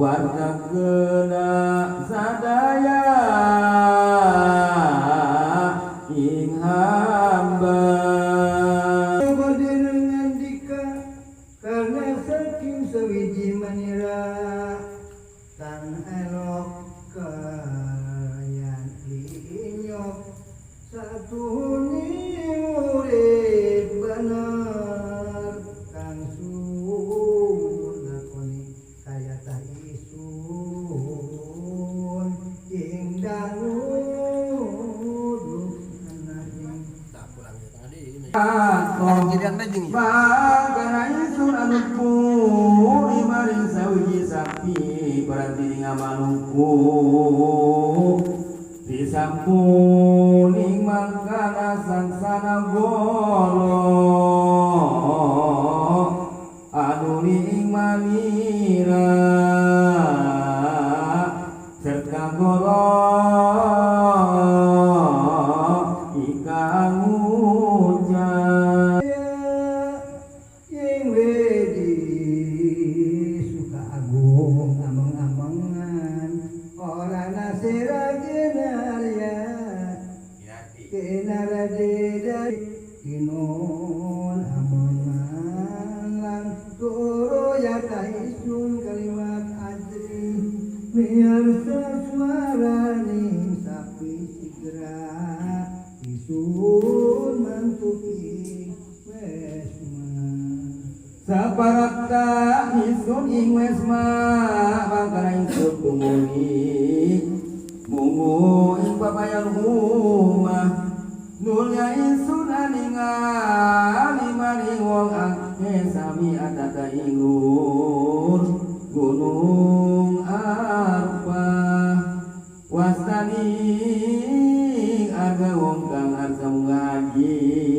Warga kena sadaya ing hamba. Qadir ngandika karena saking sawiji manira tan elok kayan inyok satuhuni urip bener kang sun lakoni kaya ta isun ing dangu Bangkana isun anu puri maring sawiji sapi berarti ngamaluku disampuning mangkana sangsana golo anu ing manira serta golo ikang ujar ing wedi suka agung ameng-amengan ora nasira genarya kenarade dari kinon amongan lan turu yata isun kaliwat ajri miarsa suaraning sapi sigra isun mantuki wesma. Saparapta isun ing wesma mangkana isun tumuli mungu ing papayan umah nulya isun aningali maring wong akeh sami atata ingur gunung Arfah wastani aga wong kang arsa munggah haji.